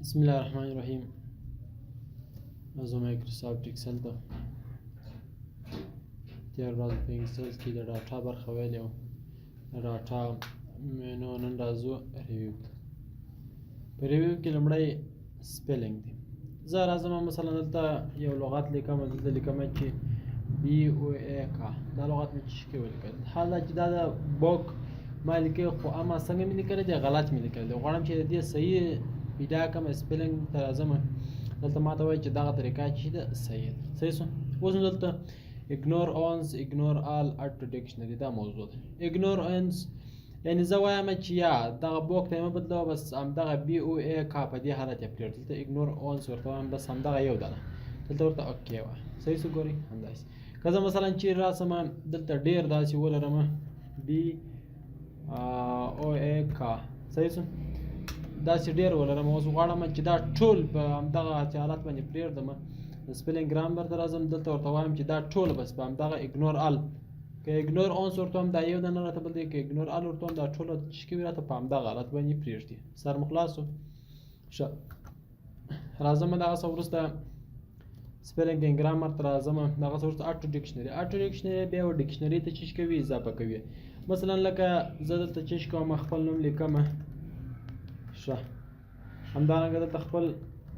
بسم الله الرحمن الرحیم. زه مایکروسافټ اکسل ته تېر ورځ په اکسل کې د ډاټا برخه ویلې وه. د ډاټا نو نن راځو ریویو ته. په ریویو کې لومړی سپیلینګ دی. زه راځم، مثلا دلته یو لغت لیکم، دلته لیکم چې بی او ای کا. دا لغت مې چې کې ولیکل، حال دا چې دا د بوک ما لیکي، خو اما څنګه مې لیکلی دی؟ غلط مې لیکلی دی. غواړم چې د دې صحیح پیدا کړم. سپیلینګ ته راځم، دلته ما ته وایي چې دغه طریقه چې ده صحیح ده. صحیح سو. اوس نو دلته ignore once، ignore all، add to dictionary، دا موضوع ده. ignore once یعنی زه وایم چې یا دغه book ته مه بدلوه، بس همدغه بی او ای کا په دې حالت یې پرېږده. دلته ignore once ورته وایم، بس همدغه یو دانه. دلته ورته okay وایم. صحیح سو. ګورئ، همداسې که زه مثلا چیرې راسم، دلته ډېر داسې ولرم، بی او ای کا، صحیح سو، داسې ډېر ولرم. اوس غواړم چې دا ټول په همدغه حالت باندې پرېږدم. سپیلینګ ګرامر ته راځم، دلته ورته وایم چې دا ټول بس په همدغه ignore all. که ignore once ورته وایم، دا یو دانه راته بدلوي. که ignore all ورته وایم، دا ټول چې کوي راته په همدغه حالت باندې پرېږدي. سر مو خلاص سو. ښه، راځم دغه څه وروسته سپیلینګ اینډ ګرامر ته راځم. دغه څه وروسته add to dictionary. Add to dictionary بیا و ډکشنري ته چې کوي اضافه کوي. مثلا لکه زه دلته چې کوم خپل نوم لیکم. ښه، همدارنګه دلته خپل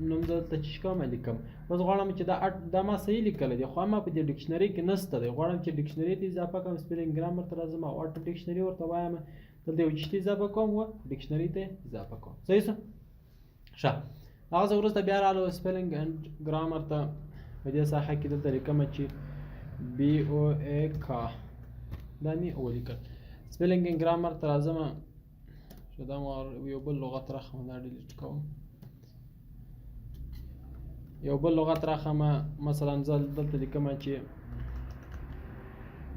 نوم زه دلته چې کوم لیکم. اوس غواړم چې دا add، دا ما صحیح لیکلی دی، خو اما په دې ډکشنري کې نشته دی. غواړم چې ډکشنري ته اضافه کړم. سپیلینګ ګرامر ته راځم او add to dictionary ورته وایم. دلته یو چې اضافه کوم و ډکشنري ته اضافه کوم. صحیح سو. ښه، هغه څه وروسته بیا رالو سپیلینګ اینډ ګرامر ته. په دې ساحه کې دلته لیکم چې بی او ای کا، دا مې ولیکل. سپیلینګ اینډ ګرامر ته راځم چې دا یو بل لغت راخم، دا delete کوم، یو بل لغت راخم. مثلا زه دلته لیکم چې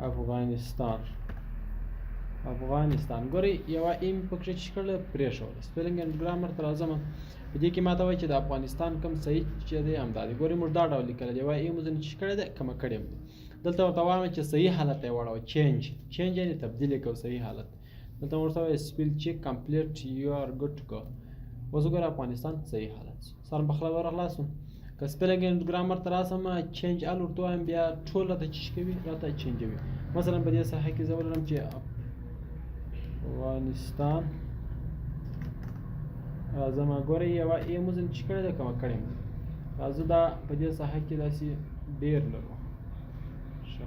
افغانستان. افغانستان، ګورئ، یوه ایم پکښې چې کړله پرېښوله. سپیلینګ اینډ ګرامر ته راځم. په دې کې ماته وایي چې د افغانستان کوم صحیح چې دی همدا دی. ګورئ، موږ دا ډول لیکلی دی، یوه ایم ځینې چې کړې ده، کمه کړې. دلته ورته وایم چې صحیح حالت ته یې واړوه. change، change یعنې تبدیل یې کوه صحیح حالت. دلته ورته وایي spell check complete، you are good to go. اوس وګوره، افغانستان صحیح حالت. سر په خبره خلاص. که سپیلینګ اینډ ګرامر ته راسم، change all ورته وایم، بیا ټول راته چې کوي راته چینجوي. مثلا په دې ساحه کې زه ولرم چې افغانستان، راځم، ګورئ، یوه ای مو ځینې چې کړې ده، کمه کړې. راځه، دا په دې ساحه کې داسې ډېر لرو. ښه،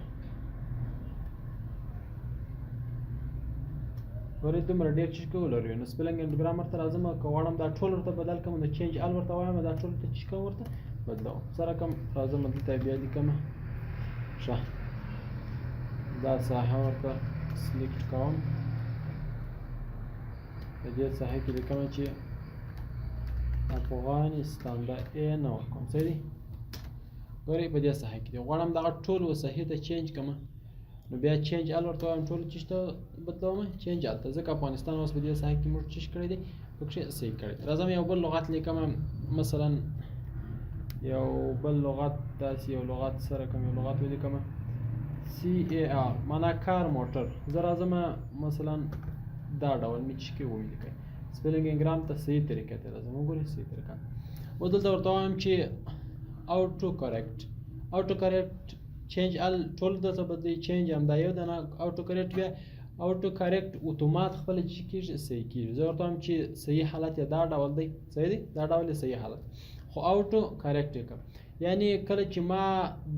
ګورئ، دومره ډېر چې کوو لرو. نو سپیلنګ اینډ ګرامر ته راځم. که غواړم دا ټول ورته بدل کړم، نو change all ورته وایم، دا ټول ته چې کوم ورته بدلوم. سره کوم، راځم، دلته بیا لیکم. ښه، دا ساحه ورته select کوم. په دې ساحه کې لیکم چې افغانستان، دا ای نه ورکوم. صحیح دی. ګورئ، په دې ساحه کې دی. غواړم دغه ټول و صحیح ته change کړم، نو بیا change all ورته وایم، ټول چیش ته بدلوم، change all ته، ځکه افغانستان اوس په دې ساحه کې موږ چیش کړی دی، پکښې صحیح کړی دی. راځم، یو بل لغت لیکم. مثلا یو بل لغت، داسې یو لغت سره کوم یو لغت ولیکم، C A R، معنا car، موټر. زه راځم، مثلا دا ډول مې چې کې ولیکئ. سپیلینګ اینډ ګرام ته صحیح طریقه ته راځم. وګورئ، صحیح طریقه. اوس دلته ورته وایم چې auto correct. Auto correct، change all ټول دلته بدلوي، change همدا یو دانه. Auto correct، بیا auto correct اتومات خپل چې کېږي صحیح کېږي. زه ورته وایم چې صحیح حالت یې دا ډول دی. صحیح دی، دا ډول یې صحیح حالت، خو auto correct یې کړم، یعنی کله چې ما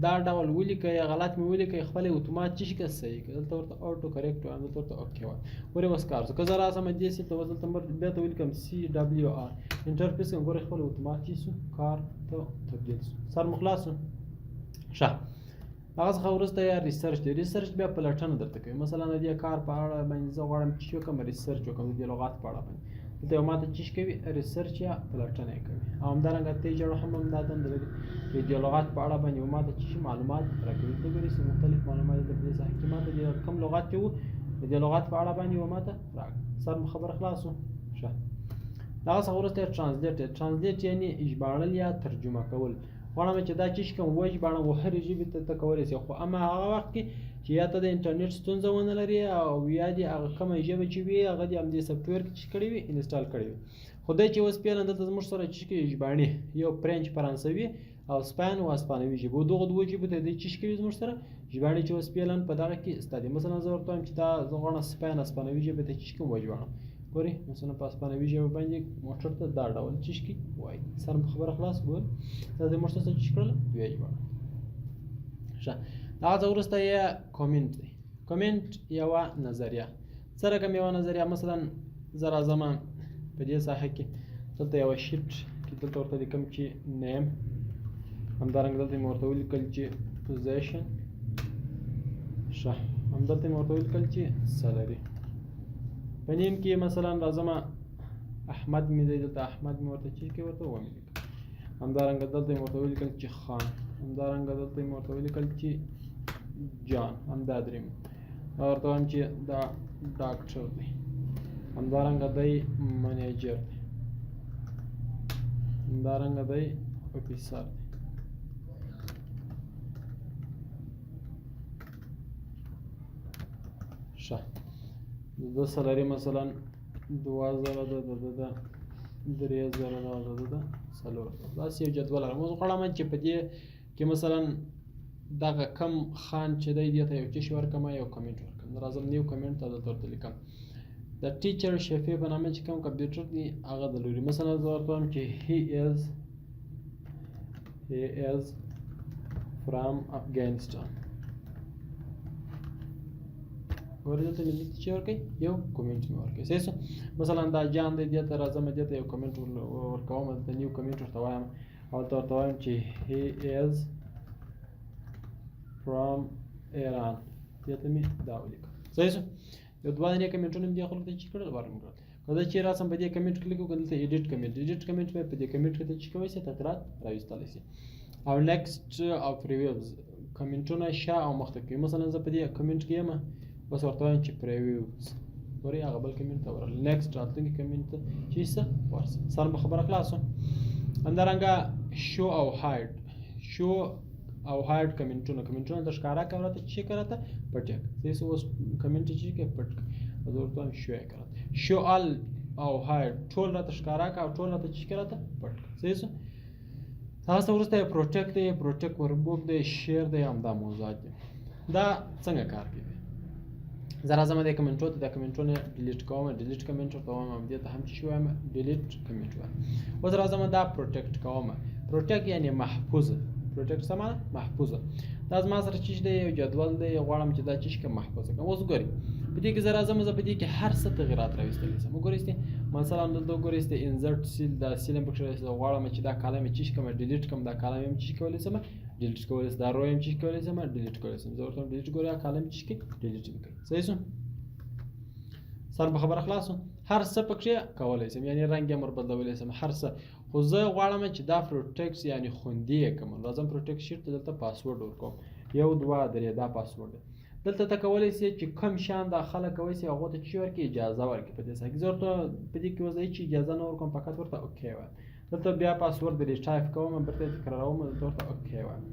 دا ډول ولیکه یا غلط مې ولیکه، خپل اتومات چې شي صحیح کړ. دلته ورته auto correct وایم، دلته ورته okay وایم. ګورې، اوس کار که زه راسم دې سي ته، اوس دلته بیا ته ولیکم C W R، enter press کړم، ګورې، خپل اتومات چې سو کار ته تبدیل سو. سر مو خلاص سو. ښه، هغه څخه وروسته یا research دی. Research بیا پلټنه درته کوي. مثلا د دې کار په اړه باندې زه غواړم چې وکړم، research وکړم د دې لغات په اړه باندې. دلته یو ماته چیش کوي، research یا پلټنه یې کوي. او همدارنګه تی جوړ هم همدا دنده لري، د دې لغات په اړه باندې یو ماته چیش معلومات راکوي. دلته ګورئ چې مختلف معلومات دلته په دې ساحه کې ماته د کوم لغت چې وو، د دې لغات په اړه باندې یو ماته راکړ. سر مو خبره خلاصو. ښه، دغه څخه وروسته translate. Translate یعنی ژباړل یا ترجمه کول. غواړم چې دا چیش کوم وژباړم و هرې ژبې ته، ته کولی شې، خو اما هغه وخت کې چې یا ته د انټرنیټ ستونزه ونه لري او یا دې هغه کومه ژبه چې وي هغه دې همدې سافټویر کې چې کړې وي install کړې وي. خو دی چې اوس فعلا دلته زموږ سره چې کوي ژباڼي یو French فرانسوي او Spain او اسپانوي ژبو دغو دوو ژبو ته دی چې کوي زموږ سره ژباڼي چې اوس فعلا په دغه کې سته دي. مثلا زه ورته وایم چې دا زه غواړم Spain اسپانوي ژبې ته چې کوم وژباړم. ګوري مثلا په اسپانوي ژبه باندې موټر ته دا ډول چې کوي وایي. سر په خبره خلاص. ګور دا د موږ سره چې کړل ویې ژباړه. ښه، دغه څه وروسته یې comment دی. comment یوه نظریه، څه رقم یوه نظریه؟ مثلا زه راځم په دې ساحه کې دلته یوه sheet کې دلته ورته لیکم چې name، همدارنګه دلته مې ورته ولیکل چې position. ښه، همدلته مې ورته ولیکل چې salary. په name کې مثلا راځم احمد مې دی، دلته احمد مې ورته چې کې ورته ومې لیکل. همدارنګه دلته مې ورته ولیکل چې خان، همدارنګه دلته مې ورته ولیکل چې جان، همدا درې مې ورته وایم چې دا ډاکټر دی، همدارنګه دی manager دی، همدارنګه دی officer دی. ښه، د ده salary مثلا 2000 ده، د ده ده 3000 ده، د ده ده 4000. داسې یو جدول لرم. اوس غواړم چې په دې کې مثلا دغه کم خان چې دی دې ته یو څه شی ورکړم، یو کمنټ ورکړم. راځم new comment ته دلته ورته لیکم د teacher شفیع په نامه چې کوم کمپیوټر دی هغه د لوري. مثلا زه ورته وایم چې he is from Afghanistan. ګورې دلته مې دلته چې ورکړي یو کمنټ مې ورکړي. صحیح شو. مثلا دا جان دی، دې ته راځم، دې ته یو کمنټ ورکوم، دلته new comment ورته وایم او دلته ورته وایم چې he is from Iran. دې ته مې دا ولیکم. صحیح شو. یو دوه درې کمنټونه مې دې خلکو ته چې کړل ورم کړل. که زه چې راسم په دې comment click وکړم، دلته edit comment، edit comment مې په دې کمنټ کې ته چې کوی شي تغیرات راوستلی شي. او next او previous کمنټونه شا او مخته کوي. مثلا زه په دې کمنټ کې یم، اوس ورته وایم چې previous، ګورې هغه بل کمنټ ته ورغلم، next راتلونکي کمنټ ته چې څه ورسه. سر به خبره خلاص. همدارنګه شو او hide، show او hide کمنټونه، کمنټونه د ښکارا کوي راته چې کړه ته پټ یې کړه. اوس کمنټ چې کې پټ کړه، زه ورته وایم شو یې کړه. show all او hide ټول راته ښکارا کړه او ټول راته چې کړه ته پټ کړه. صحیح شو. هغه څه وروسته یې protect دی، protect workbook دی، share دی، همدا موضوعات دي. دا څنګه کار کوي؟ زه راځم دې کمنټو ته، دا کمنټونه delete کوم، delete comment ورته وایم، همدې ته هم چې وایم delete comment وایم. اوس راځم دا protect کوم. protect یعنی محفوظ. protect څه معنی؟ محفوظ. دا زما سره چې دی یو جدول دی، غواړم چې دا چې کوم محفوظ کړم. اوس ګورئ په دې کې زه راځم، زه په دې کې هر څه تغیرات راوستلی شم. وګورئ چې مثلا دلته وګورئ چې insert cell، دا cell هم پکې راوستلی. غواړم چې دا column چې کوم delete کوم، دا column هم چې کولی شم delete کولی شم، دا row هم چې کولی شم delete کولی شم. زه ورته delete ګورم، column چې کې delete مې کړ. صحیح شو. سر په خبره خلاص. هر څه پکې کولی شم، یعنی رنګ یې ور بدلولی شم، هر څه. خو زه غواړم چې دا protect یعنی خوندي یې کړم. راځم protect sheet ته، دلته پاسورډ ورکوم 1 2 3، دا پاسورډ دی. دلته ته کولی شې چې کوم شیان دا خلک کولی شي هغو ته چې ورکړي اجازه ورکړي. په دې ځای کې زه ورته په دې کې اوس هېڅ اجازه نه ورکوم، فقط ورته okay وایم. دلته بیا password retype کوم، بیرته یې تکراروم، دلته ورته okay وایم.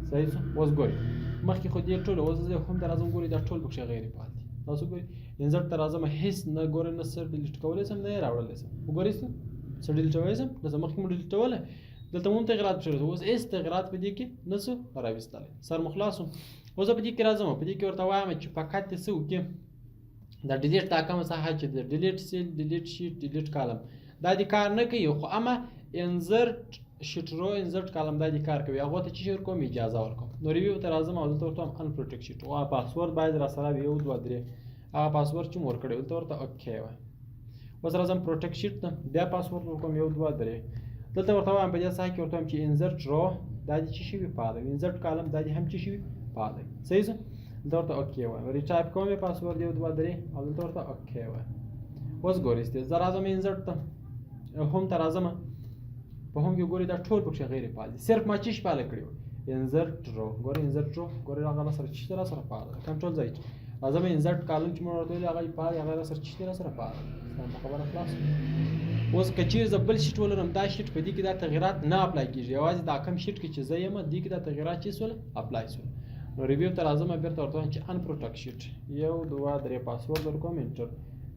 صحیح شو. اوس ګورئ مخکې خو دې ټول، اوس زه هم ته راځم ګورئ دا ټول پکښې غیر فعال دي. تاسو ګورئ insert ته راځم، هېڅ نه ګورئ، نه څه delete کولی شم نه یې راوړلی شم. وګورئ څه delete کولی شم، نه څه مخکې مو delete کولی، دلته مو هم تغیرات پکښې راوستل. اوس هېڅ تغیرات په دې کې نه څه راوستلی. سر مو خلاص. اوس زه په دې کې راځم، په دې کې ورته وایم چې فقط دې څه وکړي، دا delete دا کومه ساحه چې د delete cell، delete sheet، delete column، دا دې کار نه کوي، خو اما insert sheet row، insert column دا دې کار کوي. هغو ته چې ورکوم اجازه ورکوم. نو review ته راځم او دلته ورته وایم unprotect sheet، او پاسورډ باید را سره وي 1 2 3، هغه پاسورډ چې مو ورکړی دلته ورته okay وایم. اوس راځم protect sheet ته، بیا پاسورډ ورکوم 1 2 3. دلته ورته وایم په دې ساحه کې ورته وایم چې insert row دا دې چې شي وي فعال وي، insert column دا دې هم چې شي وي فعال وي. صحیح شو. دلته ورته okay وایم، retype کوم یې پاسورډ 1 2 3 او دلته ورته okay وایم. اوس ګورئ چې زه راځم insert ته، home ته راځم، په home کې ګورئ دا ټول پکښې غیر فعال دي، صرف ما چې فعال کړي وو insert row. ګورئ insert row، ګورئ هغه سره چې را سره فعال ده. کنټرول ځای راځم insert column چې مو ورته ویل هغه فعال، هغه سره چې را سره فعال ده. خبره خلاص. اوس که چیرې زه بل sheet ولرم، دا sheet په دې کې دا تغیرات نه apply کیږي، یوازې دا کم sheet کې چې زه یم دې کې دا تغیرات چې سول apply سول. نو review ته راځم، بیرته ورته وایم چې unprotect sheet، یو دوه درې، پاسورډ ورکوم، enter.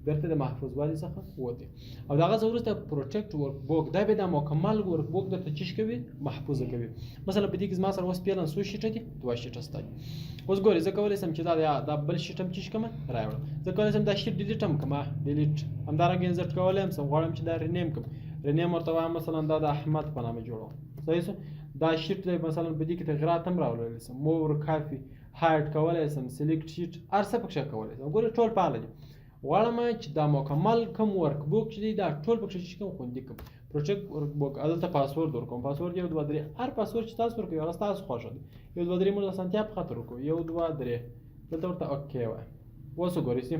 بیرته د محفوظوالي څخه ووتی او د هغه څخه وروسته protect workbook، دا بیا د مکمل workbook درته چیش کوي، محفوظه کوي. مثلا په دې کې زما سره اوس فعلا څو sheet دي؟ دوه sheet شته. اوس ګورئ، زه کولی شم چې دا بل sheet هم چیش کوم، راوړم. زه کولی شم دا sheet delete هم کړم، delete. همدارنګه insert کولی هم شم. غواړم چې دا rename کړم، rename ورته وایم. مثلا دا د احمد په نامه جوړوم، صحیح شو. دا sheet دی، مثلا په دې کې تغیرات هم راوړلی شم، move، copy، hide کولی شم، select sheet، هر څه پکښې کولی شم. ګورئ، ټول فعاله دي. غواړم چې دا مکمل کوم workbook چې دی، دا ټول پکښې چې کوم خوندي کړم. protect workbook، دلته پاسورډ ورکوم. پاسورډ یو دوه درې، هر پاسورډ چې تاسو ورکوئ هغه ستاسو خوښه دی. یو دوه درې موږ د اسانتیا په خاطر ورکوو، یو دوه درې. دلته ورته okay وایم. اوس وګورئ چې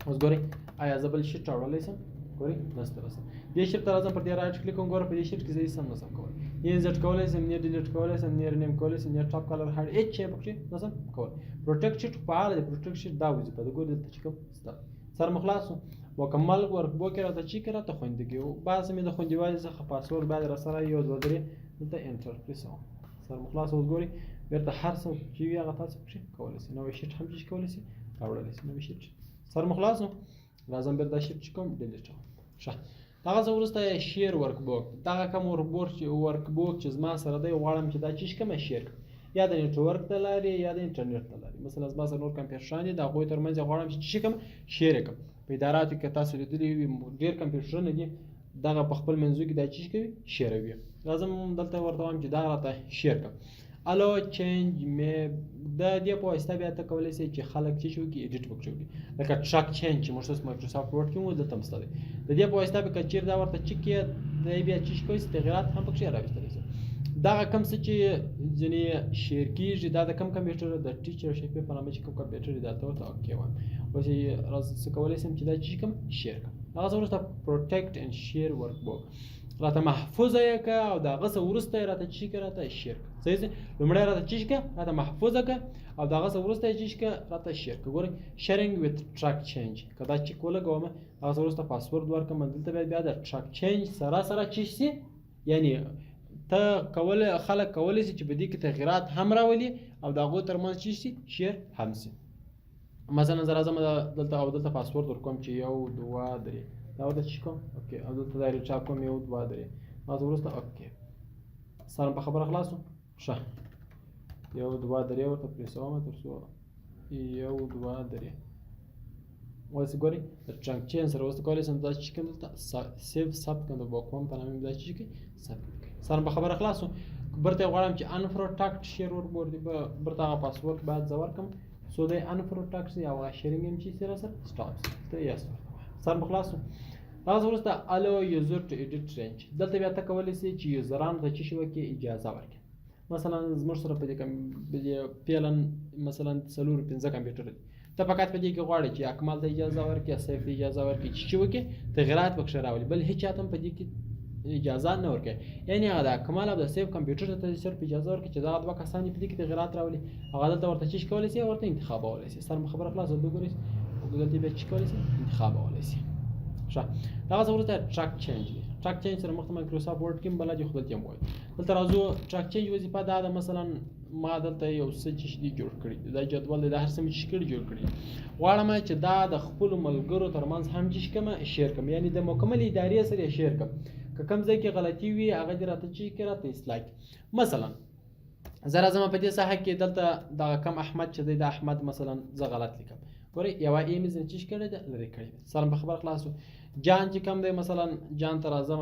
اوس ګورئ، آیا زه بل sheet راوړلی شم؟ ګورئ، نشته رسم. دې sheet ته راځم، پر دې right click کوم. ګوره، په دې sheet کې زه هېڅ هم نشم کولی، نه insert کولی شم، نه delete کولی شم، نه rename کولی شم، نه tab، color، hide، هېڅ شی پکښې نشم کولی. protect sheet فعال دی. protect sheet دا وظیفه ده. ګورئ، دلته چې کوم شته، سر مو خلاص. مکمل workbook یې راته چې راته خوندي کوي. بعضې مې د خوندیوالي څخه پاسورډ باید راسره یو دوه درې، دلته enter پرېسوم. سر مو خلاص. اوس ګورئ، بیرته هر څه چې وي هغه تاسو پکښې کولی شئ. نوی sheet هم چې کولی شئ، راوړلی شئ نوی sheet. سر مو خلاص. راځم، بیرته دا sheet چې کوم delete کوم. ښه، دغه څه وروسته share workbook. دغه کوم workbook چې زما سره دی، غواړم چې دا چیش کوم، share کړم، یا د network د لارې یا د انټرنیټ د لارې. مثلا زما سره نور کمپیوټران دي، د هغوی ترمنځ غواړم چې څه کوم، share کړم. په اداراتو کې تاسو لیدلي وي، ډېر کمپیوټرونه دي، دغه په خپل منځو کې دا چیش کوي، share وي. راځم، دلته ورته وایم چې دا راته share کړم. allow change مې د دې په واسطه بیا ته کولی شې چې خلک چې شو کې edit وکړي، لکه track change چې موږ اوس Microsoft Word کې مو، دلته هم شته دی. د دې په واسطه به که چیرې دا ورته چک یې دی، بیا چې کوي، تغیرات هم پکې راوستلی شي. دغه کوم څه چې ځینې share کیږي، دا د کوم کمپیوټر، د teacher شفیع په نامه چې کوم کمپیوټر دی، دلته ورته okay وایم. اوس یې څه کولی شم چې دا چې کوم share کړم. هغه څه وروسته protect and share workbook، راته محفوظه یې که او د هغه څه وروسته یې راته چې که راته share که. صحیح دی. لومړی راته چې که راته محفوظه که او د هغه څه وروسته یې چې که راته share که. ګورئ، sharing with track change، که دا چک ولګوم، هغه څه وروسته پاسورډ ورکړم، دلته بیا د track change سره سره چې شي، یعنی ته کول خلک کولی شي چې په دې کې تغیرات هم راولي او د هغو ترمنځ چې شي، share هم شي. مثلا زه راځم دلته او دلته پاسورډ ورکوم چې یو دوه درې، دا ورته چې کوم okay، او دلته دا ریچا کوم، یو دوه درې، هغه وروسته okay. سره په خبره خلاصو. ښه، یو دوه درې ورته پرېسوم، تر څو یو دوه درې. اوس ګورئ، د track change سره اوس کولی شم دا چې کوم دلته save، ثبت کړم، د بوکوم په نامه دا چې کوي ثبت کړم. سره په خبره خلاصو. برته غواړم چې unprotect share workbook دی، برته هغه پاسورډ باید زه ورکړم څو دی unprotect شي او هغه sharing هم چې سره سره stop شي. ته yes ورته وایم. سر مو خلاصو. هغه وروسته allow user to edit change، دلته بیا ته کولی شې چې user انو ته چې شي وکړي، اجازه ورکړي. مثلا زموږ سره په دې کم په دې فعلا مثلا څلور پنځه کمپیوټر دي، ته فقط په دې کې غواړې چې اکمل ته اجازه ورکړي، سیف ته اجازه ورکړي چې چې وکړي، تغیرات پکښې راولي، بل هیچا ته هم په دې کې اجازه نه ورکړي. یعنی هغه د اکمل او د سیف کمپیوټر ته صرف اجازه ورکړي چې دا دوه کسان په دې کې تغیرات راولي. هغه دلته ورته چې کولی شي، ورته انتخابولی شي. سر خبره خلاصه. وګورئ، دلته بیا چې کولی شي، انتخابولی شي. ښه، دغه څه وروسته track change دی. track change سره مخته Microsoft Word کې بلد یو، خو دلته هم وایي. دلته راځو. track change وظیفه دا ده، مثلا ما دلته یو څه چې دي جوړ کړي، دا جدول دی، دا هر څه مې چې کړي جوړ کړي، غواړم چې دا د خپلو ملګرو ترمنځ هم چې کوم share کړم، یعنی د مکمل ادارې سره share کړم. که کوم ځای کې غلطي وي، هغه دې راته چې کې راته اصلاح کړي. مثلا زه راځم په دې ساحه کې، دلته دغه کم احمد چې دی، دا احمد مثلا زه غلط لیکم. ګورئ، یوه ای مې ځینې چیش کړې ده، لرې کړې ده. سلام په خبر خلاص. جان چې کم دی، مثلا جان ته راځم.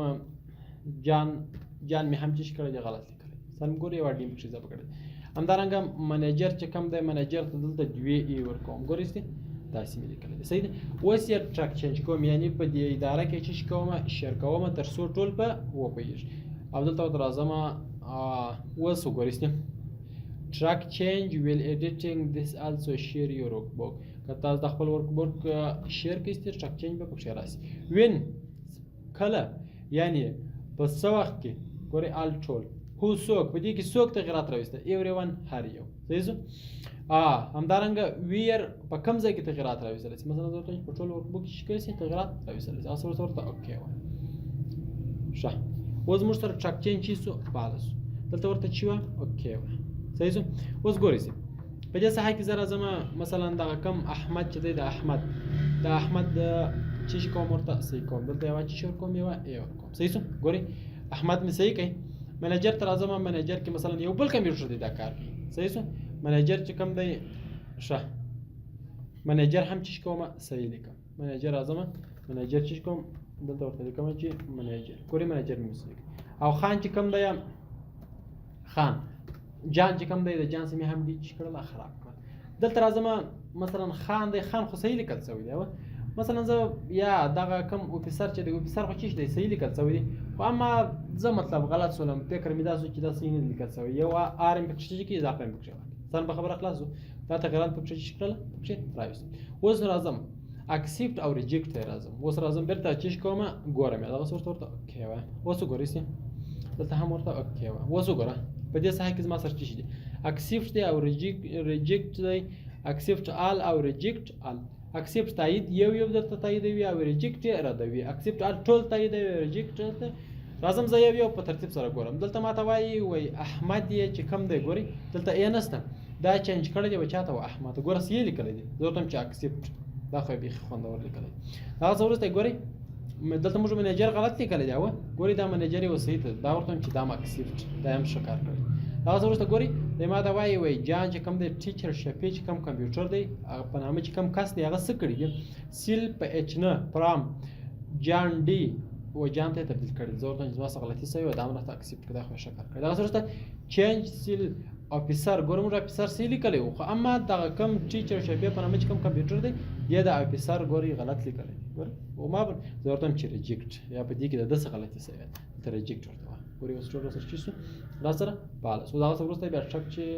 جان، جان مې هم چیش کړی دی، غلط لیکلی. سلام، ګورئ، یوه ډي پکښې اضافه کړې. همدارنګه manager چې کم دی، manager ته دلته دوې ای ورکوم. ګورئ، چې داسې مې لیکلی دی، صحیح دی. اوس یې track change کوم، یعنی په دې اداره کې چې کوم share کوم، تر څو ټول په وپوهېږي. او دلته ورته راځم. اوس وګورئ، track change while editing this also share your workbook. که تاسو د خپل workbook share کړئ، track change به پکښې راشي. when، کله، یعنی په څه وخت کې. ګورئ، all، ټول. who، څوک، په دې کې څوک تغیرات راوسته؟ everyone، هر یو، صحیح شو. همدارنګه where، په کوم ځای کې تغیرات راوستل شي؟ مثلا زه ورته په ټول workbook کې شکل شي تغیرات راوستل شي. تاسو ورته okay وایي. ښه، اوس موږ سره track change چې سو، فعال سو. دلته ورته چې وه okay وه، صحیح شو. اوس ګورئ. په دې ساحه کې زه راځم، مثلا دغه کم احمد چې دی، د احمد، د احمد د چې شي کوم ورته صحیح کوم. دلته یوه چې ورکوم، یوه ای ورکوم. صحیح شو؟ ګورئ، احمد مې صحیح کوي. منیجر ته راځم. منیجر کې مثلا یو بل کمپیوټر دی، دا کار کوي. صحیح شو؟ منیجر چې کوم دی، ښه، منیجر هم چې کوم صحیح لیکم. منیجر راځم، منیجر چې کوم دلته ورته لیکم چې منیجر. ګورئ، منیجر مې صحیح. او خان چې کوم دی، خان جان چې کوم دی، د جان سمې هم دي چې کړل خراب کړل. دلته راځم، مثلا خان دی، خان خو صحیح لیکل شوی دی. مثلا زه یا دغه کوم افیسر چې دی، افیسر خو چې دی صحیح لیکل شوی دی، خو اما زه مطلب غلط سولم، فکر مې دا سو چې دا صحیح نه لیکل شوی. یو آر ام پکې چې اضافه م پکې ځان په خبره خلاص. دا تغیرات پکې چې کړل پکې راوست. اوس راځم accept او reject ته راځم. اوس راځم بیرته چې کوم ګورم، دغه څه ورته okay وای. اوس وګورئ، دلته هم ورته okay وای. اوس وګوره، په دې ساحه کې زما سره څه دي؟ accept دی او reject دی. accept all او reject all. accept تایید، یو یو درته تاییدوي او reject یې ردوي. accept all ټول تاییدوي، reject. راځم زه یو یو په ترتیب سره ګورم. دلته ماته وایي، وای احمد یې چې کم دی، ګوري دلته یې نشته، دا change کړی دی چاته و احمد. ګوره، صحیح لیکلی دی. زه ورته چې accept، دا خو یې بیخي خوندور لیکلی. هغه څه وروسته ګوري، دلته موږ منیجر غلط لیکلی دی. او ګوري، دا منیجر یې وسیط، دا ورته چې دا accept، دا هم ښه کار کړی. هغه څه وروسته ګوري، دی ما ته وایي، وایي جان چې کوم دی، teacher شفیع چې کوم کمپیوټر دی، هغه په نامه چې کوم کس دی، هغه څه کړي دي؟ سیل په اچ نه from جان ډي و جان ته تبدیل کړی. زه ورته زما څه غلطي سوې وه، دا هم راته accept کړه، دا خو ښه کار کړی. دغه څه وروسته change sale officer. ګوره، موږ officer صحیح لیکلی و، خو اما دغه کوم teacher شفیع په نامه چې کوم کمپیوټر دی، دی د officer ګوري غلط لیکلی دی. ګوره، و ما زه ورته چې reject، یا په دې کې د ده څه غلطي سوې ده، دلته reject ورته وایه. ګوري، اوس ټول سره چې شو را سره فعال سو. دغه څه وروسته بیا ټک چې